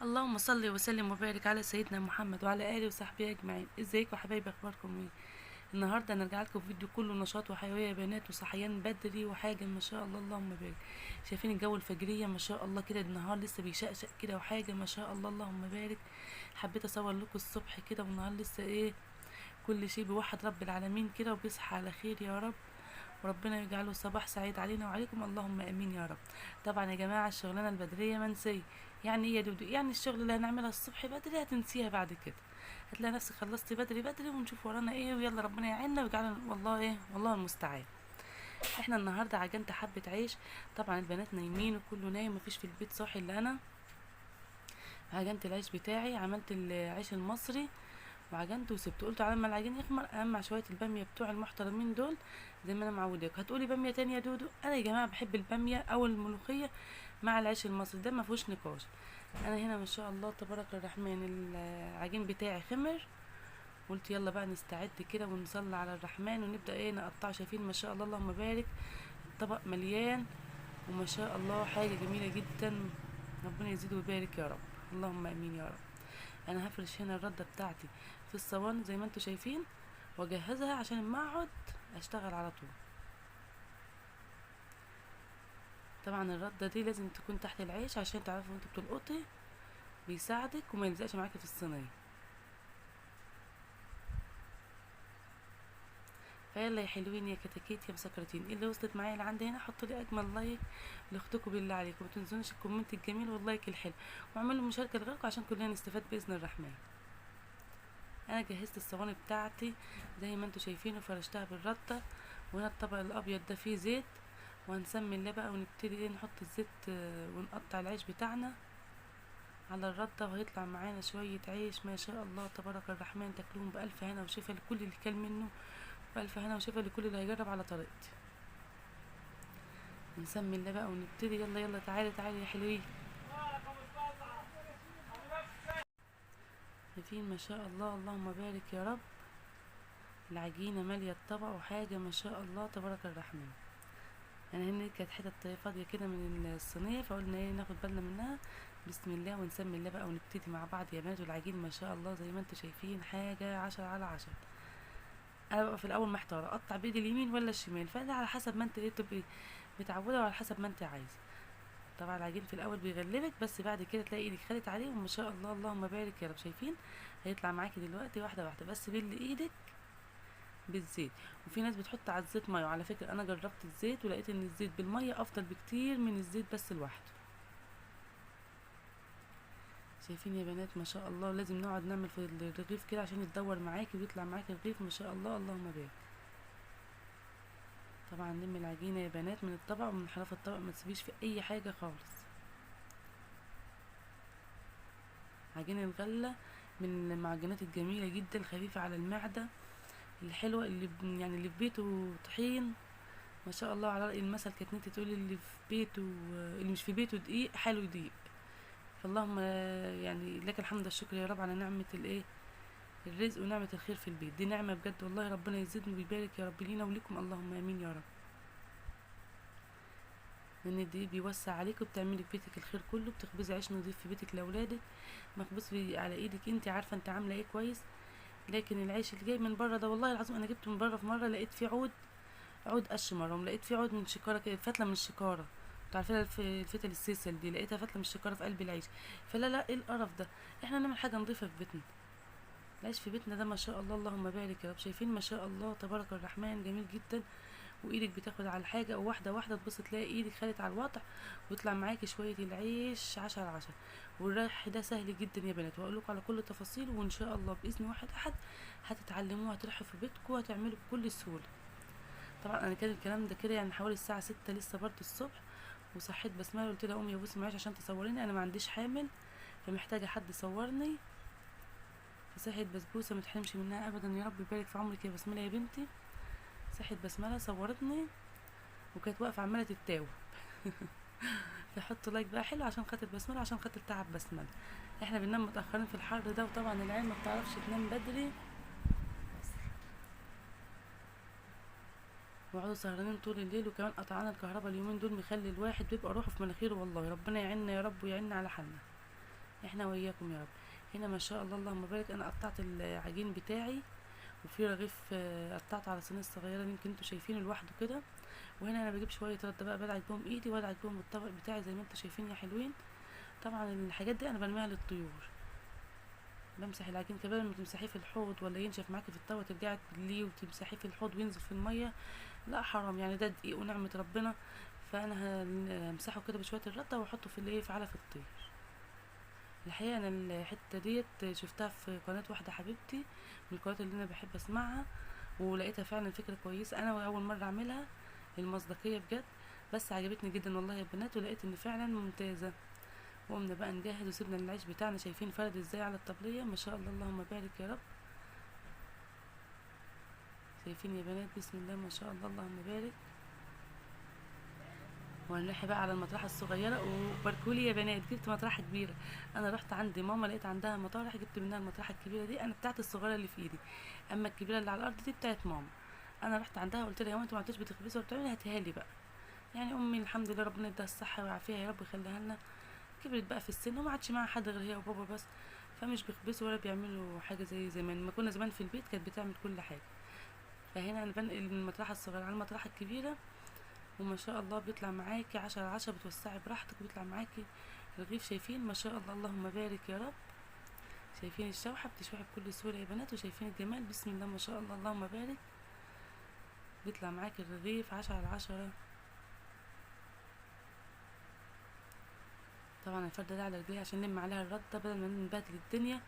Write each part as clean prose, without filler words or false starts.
اللهم صل وسلم وبارك على سيدنا محمد وعلى اله وصحبه اجمعين. ازيكم يا حبايبي، اخباركم ايه؟ النهارده هنرجع لكم فيديو كله نشاط وحيوية يا بنات، وصحيان بدري وحاجه ما شاء الله اللهم بارك. شايفين الجو الفجريه ما شاء الله كده، النهار لسه بيشقشق كده وحاجه ما شاء الله اللهم بارك. حبيت اصور لكم الصبح كده والنهار لسه ايه، كل شيء بيوحد رب العالمين كده وبيصحى على خير يا رب، وربنا يجعله صباح سعيد علينا وعليكم اللهم امين يا رب. طبعا يا جماعة الشغلانة البدريه منسية، يعني ايه يا دودو؟ يعني الشغل اللي هنعملها الصبح بدري هتنسيها بعد كده، هتلاقي نفسك خلصتي بدري بدري ونشوف ورانا ايه، ويلا ربنا يعيننا ويجعلنا والله ايه والله المستعان. احنا النهارده عجنت حبه عيش، طبعا البنات نايمين وكله نايم مفيش في البيت صاحي الا انا. عجنت العيش بتاعي، عملت العيش المصري وعجنته وسبته، قلت على ما العجين يخمر اقمع شوية الباميه بتوع المحترمين دول زي ما انا معوداكم. هتقولي باميه تانية يا دودو؟ انا يا جماعة بحب الباميه او الملوخية مع العيش المصري، ده ما فيهوش نقاش. انا هنا ما شاء الله تبارك الرحمن العجين بتاعي خمر، قلت يلا بقى نستعد كده ونصلي على الرحمن ونبدا ايه نقطعه. شايفين ما شاء الله اللهم بارك، الطبق مليان وما شاء الله حاجة جميلة جدا، ربنا يزيد ويبارك يا رب اللهم امين يا رب. انا هفرش هنا الردة بتاعتي في الصواني زي ما انتم شايفين واجهزها عشان اما اقعد اشتغل على طول. طبعا الردة دي لازم تكون تحت العيش عشان تعرفوا وانتوا بتلقطي بيساعدك وما يلزقش معاكي في الصينية. فيلا يا حلوين يا كتاكيت يا مسكرتين، اللي وصلت معايا لعندي هنا حطوا لي اجمل like لاختكم بالله عليكم، ما تنسونيش ال comment الجميل وال like الحلو، واعملوا مشاركة لغيركم عشان كلنا نستفاد باذن الرحمن. انا جهزت الصواني بتاعتي زي ما انتم شايفين وفرشتها بالرده، وهنا الطبق الابيض ده فيه زيت، وهنسمي الله بقى ونبتدي ايه نحط الزيت ونقطع العيش بتاعنا على الردة، وهيطلع معانا شوية عيش ما شاء الله تبارك الرحمن، تاكلوهم بالف هنا وشفا لكل اللي كل منه، والف هنا وشفا لكل اللي هيجرب على طريقتي. نسمي الله بقى ونبتدي، يلا يلا تعالي تعالي يا حلوين. شايفين ما شاء الله اللهم بارك يا رب، العجينة ماليه الطبق وحاجه ما شاء الله تبارك الرحمن. انا هنا كانت حتت فاضية كده من الصينية، فقلنا ايه ناخد بالنا منها، بسم الله ونسمي الله بقى ونبتدي مع بعض يا بنات. والعجين ما شاء الله زي ما انتم شايفين حاجة 10 على 10. انا بقى في الاول محتارة اقطع بايدي اليمين ولا الشمال، فده على حسب ما انت ايه تبقي متعوده وعلى حسب ما انت عايزه. طبعا العجين في الاول بيغلبك، بس بعد كده تلاقي ايدك خدت عليه وما شاء الله اللهم بارك يا رب. شايفين هيطلع معاكي دلوقتي واحدة واحدة، بس بل ايدك بالزيت. وفي ناس بتحط على الزيت مية، وعلى فكرة انا جربت الزيت ولقيت ان الزيت بالمية افضل بكتير من الزيت بس لوحده. شايفين يا بنات ما شاء الله، لازم نقعد نعمل في الرغيف كده عشان يتدور معاكي ويطلع معاكي الرغيف ما شاء الله اللهم بارك. طبعا نلم العجينة يا بنات من الطبق ومن حرف الطبق، ما تسيبيش في اي حاجة خالص. عجينه الغلة من المعجنات الجميلة جدا، الخفيفة على المعدة، الحلوة اللي يعني اللي في بيته طحين ما شاء الله. على راي المثل كانت نتي تقول اللي في بيته، اللي مش في بيته دقيق حاله ضيق. فاللهم يعني لك الحمد والشكر يا رب على نعمه الايه الرزق ونعمه الخير في البيت، دي نعمه بجد والله، ربنا يزيدنا ويبارك يا رب لينا وليكم اللهم امين يا رب. لان الدقيق بيوسع عليك وبتعملي في بيتك الخير كله، بتخبزي عيش نضيف في بيتك لاولادك، مخبوز على ايدك انت عارفه انت عامله ايه كويس. لكن العيش اللي جاي من بره ده والله العظيم انا جبته من بره في مرة، لقيت فيه عود قش مرة، ولقيت فيه عود من شكاره كده، فتله من الشكاره، انتوا عارفين الفتل السيسل دي، لقيتها فتله من الشكاره في قلب العيش. فلا لا ايه القرف ده، احنا نعمل حاجة نضيفه في بيتنا. العيش في بيتنا ده ما شاء الله اللهم بارك يا رب. شايفين ما شاء الله تبارك الرحمن جميل جدا، وايدك بتاخد على الحاجة وواحدة واحدة تبص تلاقي ايدك خدت على الوضع ويطلع معاكي شوية العيش 10 على 10. والريح ده سهل جدا يا بنات، واقول لكم على كل تفاصيله، وان شاء الله باذن واحد احد هتتعلموه، هتروحوا في بيتكم وهتعملوا بكل سهولة. طبعا انا كان الكلام ده كده يعني حوالي الساعة 6 لسه برده الصبح، وصحيت بسملة قلت لها قومي يا بوسي معلش عشان تصوريني، انا ما عنديش حامل فمحتاجه حد يصورني. فصحيت بسبوسه ما تحرمش منها ابدا يا رب يبارك في عمرك يا بسملة يا بنتي. صحيت بسملة صورتني وكانت واقفة عماله تتاوب. فحطوا لايك بقى حلو عشان خاطر بسملة، عشان خاطر تعب بسملة. احنا بننام متاخرين في الحر ده، وطبعا العين ما بتعرفش تنام بدري، وقعدوا سهرانين طول الليل، وكمان قطعنا الكهرباء اليومين دول مخلي الواحد بيبقى روحه في مناخيره والله. ربنا يعيننا يا رب ويعيننا على حالنا. احنا وإياكم يا رب. هنا ما شاء الله اللهم بارك، انا قطعت العجين بتاعي، وفي رغيف قطعته على صينية صغيرة يمكن انتوا شايفينه لوحده كده. وهنا انا بجيب شوية رده بقى، بدعك بهم ايدي وادعك بهم الطبق بتاعي زي ما انتوا شايفين يا حلوين. طبعا الحاجات دي انا برميها للطيور. بمسح العجين كده، بدل ما تمسحيه في الحوض ولا ينشف معاكي في الطاوه ترجعي تبليه وتمسحيه في الحوض وينزل في المية، لا حرام يعني، ده دقيق ونعمه ربنا. فانا همسحه كده بشوية الردة واحطه في الايه، في علف الطير. الحقيقة انا الحتة ديت شفتها في قناة واحدة حبيبتي من القنوات اللي انا بحب اسمعها، ولقيتها فعلا فكرة كويسة. انا اول مرة اعملها، المصداقية بجد، بس عجبتني جدا والله يا بنات، ولقيت ان فعلا ممتازة. وقمنا بقى نجهز وسيبنا العيش بتاعنا، شايفين فرد ازاي على الطبلية ما شاء الله اللهم بارك يا رب. شايفين يا بنات بسم الله ما شاء الله اللهم بارك. وهنروح بقى على المطرحه الصغيرة، وباركولي يا بنات جبت مطرحه كبيرة. انا رحت عند ماما لقيت عندها مطارح، جبت منها المطرحه الكبيرة دي، انا بتاعت الصغيرة اللي في ايدي، اما الكبيرة اللي على الارض دي بتاعت ماما. انا رحت عندها قلت لها هو انتوا ما عدتوش بتخبزوا وبتعملوا، هاتيها لي بقى. يعني امي الحمد لله ربنا يديها الصحة والعافية يا رب يخليها لنا، كبرت بقى في السن وما عادش معاها حد غير هي وبابا بس، فمش بيخبزوا ولا بيعملوا حاجة زي زمان. ما كنا زمان في البيت كانت بتعمل كل حاجة. فهنا انا بنقل من المطرحه الصغيرة على المطرحه الكبيرة، وما شاء الله بيطلع معاكي 10 على 10، بتوسعي براحتك وبيطلع معاكي الرغيف. شايفين ما شاء الله اللهم بارك يا رب. شايفين الشوحه بتشوحي بكل سهولة يا بنات، وشايفين الجمال بسم الله ما شاء الله اللهم بارك. بيطلع معاكي الرغيف 10 على 10. طبعا الفرده ده على رجليها عشان نلم عليها الردة بدل ما نبهدل الدنيا،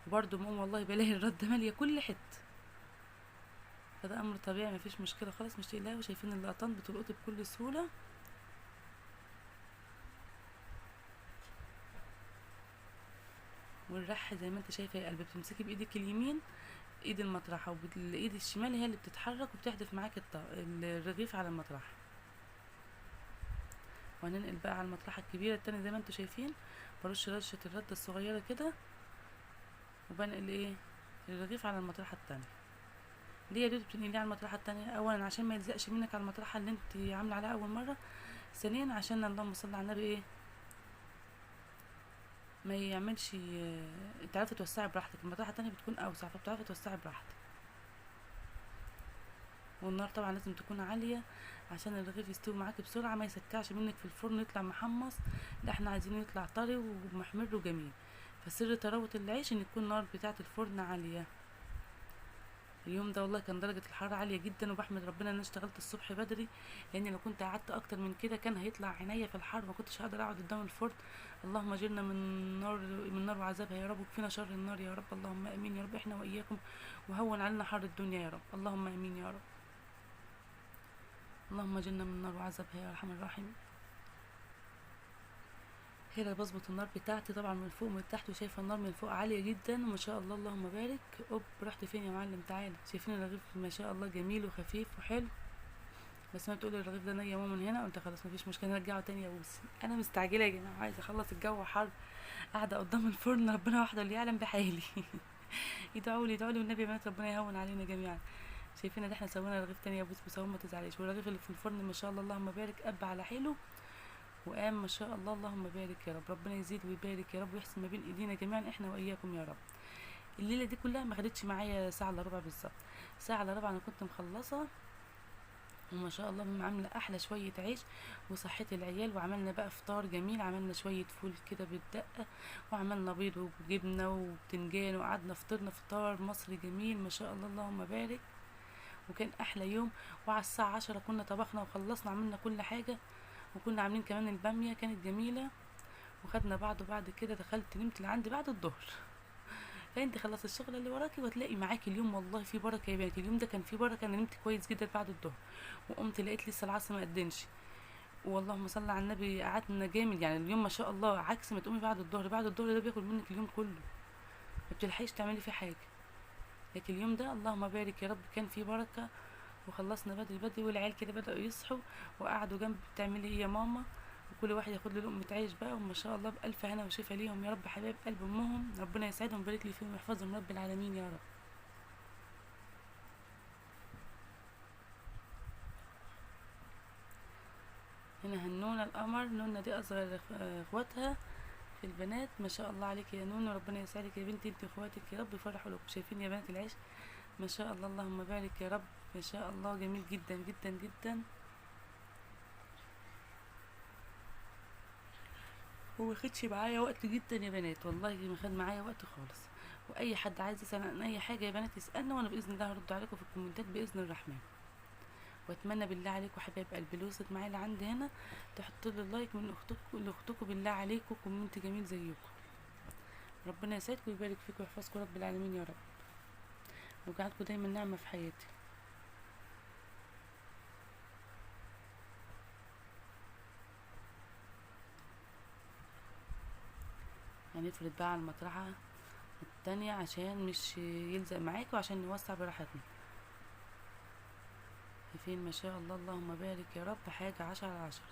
وبرده ماما والله بلاقي الردة ماليه كل حتة، فده امر طبيعي مفيش مشكلة خالص، مش تقلقي. وشايفين اللقطان بتلقطي بكل سهولة. والرح زي ما انت شايفه يا قلبي، بتمسكي بايدك اليمين ايد المطرحه، وبالايد الشمال هي اللي بتتحرك وبتحدف معاك الرغيف على المطرحه. وهننقل بقى على المطرحه الكبيرة التانية زي ما انتوا شايفين، برش رشه الردة الصغيرة كده، وبنقل ايه الرغيف على المطرحه التانية. ليه يا دودو بتنقليه على المطرحه التانية؟ اولا عشان ما يلزقش منك على المطرحه اللي انت عامله عليها اول مرة، ثانيا عشان اللهم صل على النبي ايه ما يعملش، تعرفي توسعي براحتك. المطرحه التانية بتكون اوسع فبتعرفي توسعي براحتك. والنار طبعا لازم تكون عالية عشان الرغيف يستوي معاكي بسرعة، ما يسكعش منك في الفرن يطلع محمص، لا احنا عايزينه يطلع طري ومحمر وجميل. فسر طراوه العيش ان تكون النار بتاعه الفرن عالية. اليوم ده والله كان درجه الحرارة عالية جدا، وبحمد ربنا ان انا اشتغلت الصبح بدري، لان لو كنت قعدت اكتر من كده كان هيطلع عينيا في الحر، ما كنتش هقدر اقعد قدام الفرن. اللهم اجرنا من نار وعذابها يا رب، وكفينا شر النار يا رب، اللهم امين يا رب، احنا واياكم، وهون علينا حر الدنيا يا رب، اللهم امين يا رب. اللهم اجرنا من النار وعذابها يا ارحم الراحمين. هنا بظبط النار بتاعتي طبعا من فوق ومن تحت، وشايفه النار من فوق عالية جدا وما شاء الله اللهم بارك. اوب رحت فين يا معلم؟ تعالى. شايفين الرغيف ما شاء الله جميل وخفيف وحلو، بس ما تقول الرغيف ده ني يا ماما من هنا، قلت خلاص مفيش مشكلة نرجعه تاني يا بوسي. انا مستعجلة يا جماعة، عايزه اخلص، الجو حر، قاعدة قدام الفرن ربنا وحده اللي يعلم بحالي. يدعوا لي يدعوا لي والنبي يا بنات، ربنا يهون علينا جميعا. شايفين ده احنا سوينا رغيف تاني يا بوس، بس ما تزعليش. والرغيف اللي في الفرن ما شاء الله اللهم بارك اب على حيله وقام ما شاء الله اللهم بارك يا رب. ربنا يزيد ويبارك يا رب، ويحسن ما بين ايدينا جميعا احنا واياكم يا رب. الليلة دي كلها ما خدتش معايا ساعة الا ربع بالظبط، ساعة الا ربع انا كنت مخلصة، وما شاء الله عامله احلى شوية عيش وصحيت العيال، وعملنا بقى فطار جميل، عملنا شوية فول كده بالدقه، وعملنا بيض وجبنه وبتنجان، وقعدنا فطرنا فطار مصري جميل ما شاء الله اللهم بارك، وكان احلى يوم. وعلى الساعة 10 كنا طبخنا وخلصنا، عملنا كل حاجة، وكنا عاملين كمان الباميه كانت جميلة، وخدنا بعض. وبعد كده دخلت نمت لعندي بعد الظهر. فانت خلصت الشغل اللي وراكي وتلاقي معاكي اليوم والله في بركة يا بنات. اليوم ده كان في بركة، انا نمت كويس جدا بعد الظهر، وقمت لقيت لسه العصر ما قدنش، واللهم صل على النبي قعدنا جامد يعني اليوم ما شاء الله. عكس ما تقومي بعد الظهر، بعد الظهر ده بياكل منك اليوم كله، ما بتلحقيش تعملي فيه حاجة. لكن اليوم ده اللهم بارك يا رب كان في بركة، وخلصنا بدري بدري، والعيال كده بدأوا يصحوا وقعدوا جنب بتعملي ايه يا ماما، وكل واحد ياخد له لقمة عيش بقى، وما شاء الله بألف هنا وشفا ليهم يا رب، حبايب قلب امهم، ربنا يسعدهم ويبارك لي فيهم ويحفظهم رب العالمين يا رب. هنا هنونه القمر، نونه دي اصغر اخواتها، في البنات. ما شاء الله عليك يا نونو، ربنا يسعدك يا بنتي انت واخواتك يا رب، يفرحوا لكم. شايفين يا بنات العيش ما شاء الله اللهم بارك يا رب، ما شاء الله جميل جدا جدا جدا. وما خدش معايا وقت جدا يا بنات، والله ما خد معايا وقت خالص. واي حد عايز يسال عن اي حاجة يا بنات يسالنا، وانا باذن الله هرد عليكم في الكومنتات باذن الرحمن. واتمنى بالله عليكم حبايب قلبي اللي وصلت معايا لعند هنا تحطوا لي ال like من اختكم لاختكم بالله عليكم، comment جميل زيكم. ربنا يسعدكم ويبارك فيكم ويحفظكم رب العالمين يا رب، ويجعلكم دايما نعمه في حياتي. هنفرد بقى على المطرحه التانية عشان مش يلزق معاك وعشان نوسع براحتنا. شايفين ما شاء الله اللهم بارك يا رب، حاجة 10 على 10.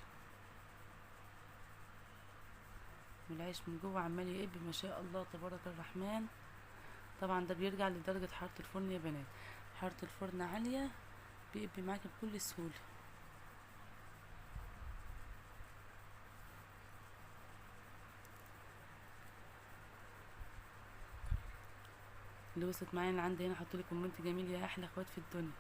والعيش من جوه عمال يقب ما شاء الله تبارك الرحمن. طبعا ده بيرجع لدرجة حرارة الفرن يا بنات، حرارة الفرن عالية بيقب معاك بكل سهولة. اللي وصلت معايا اللي عندي هنا حطوا لي comment جميل يا احلى اخوات في الدنيا،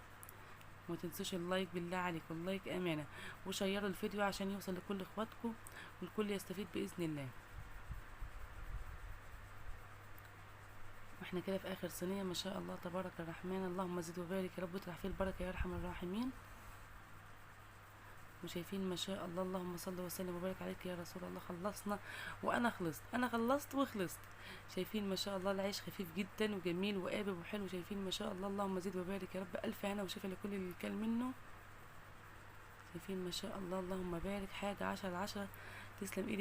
وما تنسوش ال like بالله عليكم، ال like امانه، وشيروا الفيديو عشان يوصل لكل اخواتكم والكل يستفيد باذن الله. واحنا كده في اخر صينية ما شاء الله تبارك الرحمن، اللهم زد وبارك يا رب واطرح فيه البركة يا ارحم الراحمين. وشايفين ما شاء الله اللهم صل وسلم وبارك عليك يا رسول الله. خلصنا وانا خلصت، انا خلصت وخلصت. شايفين ما شاء الله العيش خفيف جدا وجميل وقابب وحلو. شايفين ما شاء الله اللهم زد وبارك يا رب، الف هنا وشفا لكل اللي كان منه. شايفين ما شاء الله اللهم بارك، حاجة 10 على 10. تسلم ايدك.